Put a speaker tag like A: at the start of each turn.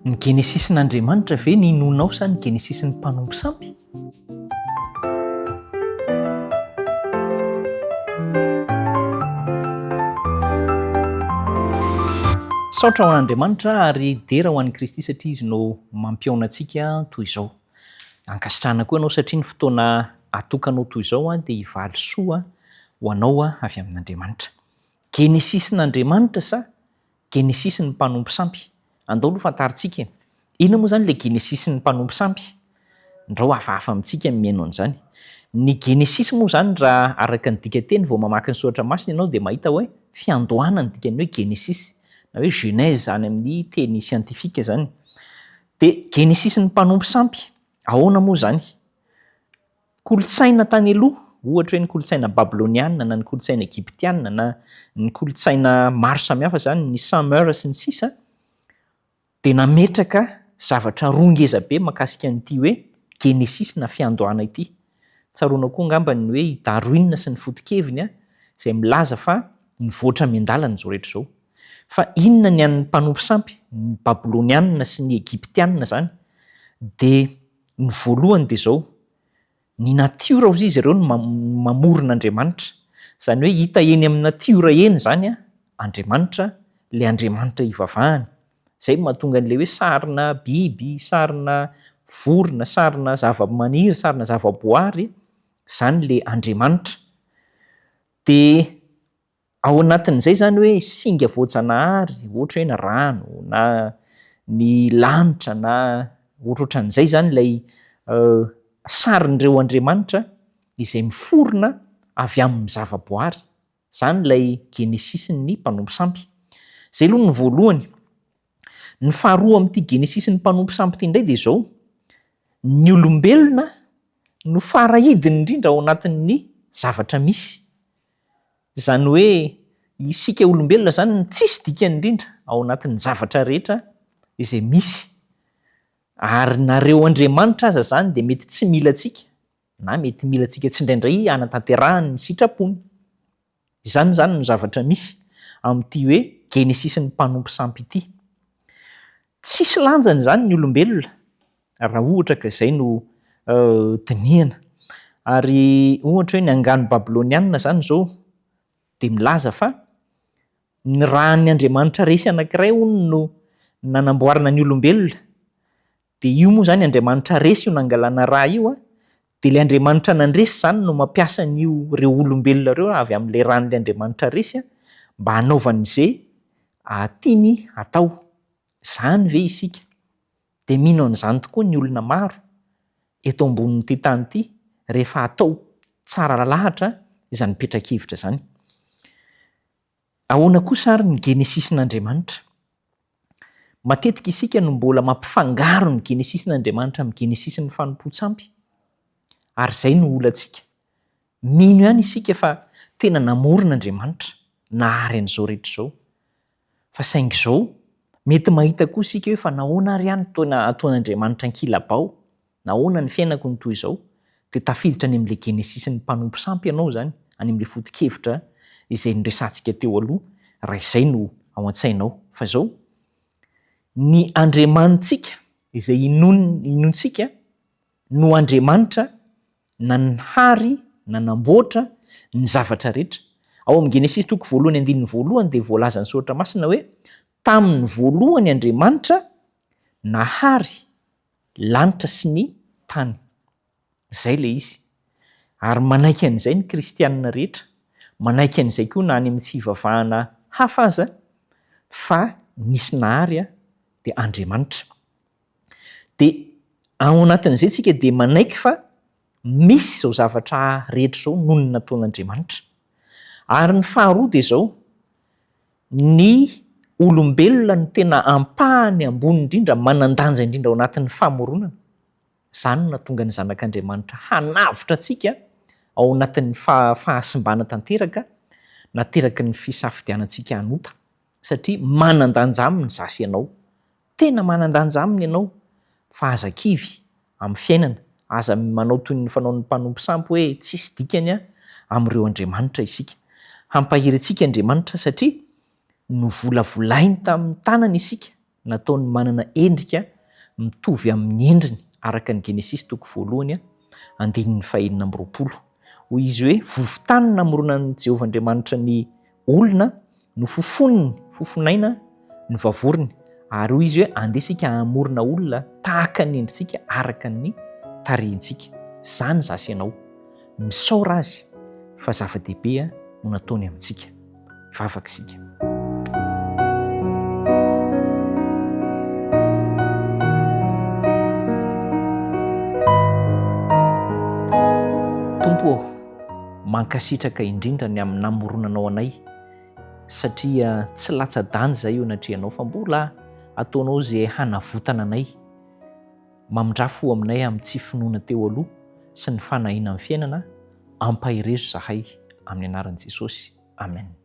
A: Ny Genesisin'Andriamanitra ve ny inoanao sa ny Genesisin'ny mpanompo sampy? Saotra ho an'Andriamanitra ary dera ho an'i Kristy satria Izy no mampihaona antsika toy izao. Ankasitrahana koa ianao satria ny fotoana atokanao toy izao dia hivaly soa ho anao avy amin'Andriamanitra. Genesisin'Andriamanitra sa Genesisy ny mpanompo sampy. Andao aloha fantarintsika e. Inona moa izany ilay Genesisy ny mpanompo sampy? Ndrao hafahafa amintsika ny mihaino an'izany. Ny Genesisy moa izany raha araka ny dikanteny vao mamaky ny soratra masina ianao dia mahita hoe fiandohana ny dikan'ny hoe Genesisy na hoe Genèse any amin'ny teny siantifika izany. Dia Genesisy ny mpanompo sampy, ahoana moa izany? Kolontsaina tany aloha, ohatra hoe ny kolontsaina babyloniana na ny kolontsaina egyptiana na ny kolontsaina maro samihafa izany, ny Summer sy ny sisa, dia nametraka zavatra roa ngeza be mahakasika an'ity hoe Genesisy na fiandohana ity. Tsaroanao koa angamba ny hoe i Darwin sy ny foto-keviny izay milaza fa nivoatra miandalana izao rehetra izao. Fa inona ny an'ny mpanompo sampy, ny Babyloniana sy ny Egyptiana izany, dia Ny voalohany dia izao, ny natiora hozy izy ireo no mamorona Andriamanitra. Izany hoe hita eny amin'ny natiora eny izany Andriamanitra, ilay Andriamanitra ivavahany. Izay no mahatonga an'ilay hoe sarina biby, sarina vorona, sarina zava-maniry, sarina zava-boary, izany ilay Andriamanitra. Dia Ao anatin'izay izany hoe singa voajanahary, ohatra hoe ny rano na ny lanitra na ohatrohatran'izay izany ilay sarin'ireo andriamanitra izay miforona avy amin'ny zavaboary. Izany ilay genesisin'ny mpanompo sampy. Izay aloha ny voalohany. Ny faharoa amin'ity genesisin'ny mpanompo sampy ity indray dia izao, ny olombelona no farahidiny indrindra ao anatin'ny zavatra misy. Izany hoe isika olombelona izany no tsisy dikany indrindra ao anatin'ny zavatra rehetra izay misy. Ary nareo Andriamanitra aza izany dia mety tsy mila antsika na mety mila antsika tsindraindray hanatanterahany ny sitrapony. Izany izany no zavatra misy amin'ity hoe Genesisin'ny mpanompo sampy ity. Tsisy lanjany izany ny olombelona raha ohatra ka izay no dinihana. Ary ohatra hoe ny angano babylonianina izany izao dia milaza fa ny ràn'ny andriamanitra resy anankiray hono no nanamboarana ny olombelona. Dia io moa izany andriamanitra resy io nangalana rà io an, dia ilay andriamanitra nandresy izany no mampiasa an'io ireo olombelona ireo avy amin'ilay ràn'ilay andriamanitra resy an, mba hanaovany izay tiany hatao. Izany ve isika? Dia mino an'izany tokoa ny olona maro eto ambonin'ity tany ity rehefa atao tsara lahatra izany petra-kevitra izany. Ahoana kosa ary ny Genesisin'Andriamanitra? Matetika isika no mbola mampifangaro ny Genesisin'Andriamanitra amin'ny Genesisin'ny fanompoan-tsampy. Ary izay no olantsika. Mino ihany isika fa tena namorona Andriamanitra, nahary an'izao rehetra izao. Fa saingy izao, mety mahita koa isika hoe fa nahoana ary aho no tena ataon'Andriamanitra ankilabao? Nahoana ny fiainako no toy izao? Dia tafiditra any amin'ilay Genesisin'ny mpanompo sampy ianao izany, any amin'ilay foto-kevitra izay noresahantsika teo aloha, raha izay no ao an-tsainao. Fa izao, ny Andriamanitsika izay inoantsika no Andriamanitra nanhary, nanamboatra ny zavatra rehetra. Ao amin'ny Genesisy toko voalohany andininy voalohany dia voalazan'ny Soratra Masina hoe, Tamin'ny voalohany Andriamanitra nahary lanitra sy ny tany. Izay ilay izy. Ary manaiky an'izay ny kristianina rehetra, manaiky an'izay koa na any amin'ny fivavahana hafa aza, fa nisy nahary dia Andriamanitra. Dia ao anatin'izay tsika dia manaiky fa misy izao zavatra rehetra izao noho ny nataon'Andriamanitra. Ary ny faharoa dia izao, ny olombelona no tena ampahany ambony indrindra, manan-danja indrindra ao anatin'ny famoronana. Izany no nahatonga ny Zanak'Andriamanitra hanavotra antsika ao anatin'ny fahasimbana tanteraka nateraky ny fisafidianantsika hanota, satria manan-danja aminy izaho sy ianao. Tena manan-danja aminy ianao fa aza kivy amin'ny fiainana, aza manao toy ny fanaon'ny mpanompo sampy hoe tsisy dikany amin'ireo andriamanitra isika. Hampahery antsika Andriamanitra satria novolavolainy tamin'ny tanany isika. Nataony manana endrika mitovy amin'ny endriny, araka ny Genesisy toko voalohany andininy fahenina amby 20. Hoy izy hoe, Vovon-tany namoronan'i Jehovah Andriamanitra ny olona, nofofoniny fofonaina ny vavorony. Ary hoy izy hoe, Andeha isika hamorona olona tahaka ny endritsika, araka ny tarehintsika. Izany izaho sy ianao. Misaora Azy fa zava-dehibe no nataony amintsika. Hivavaka isika. Tompo ô, mankasitraka indrindra ny amin'ny namoronanao anay satria tsy latsa-danja izay eo anatrehanao fa mbola ataonao izay hanavotana anay. Mamindrà fo aminay amin'ny tsy finoana teo aloha sy ny fanahiana amin'ny fiainana, ampaherezo izahay amin'ny anaran'i Jesosy. Amen.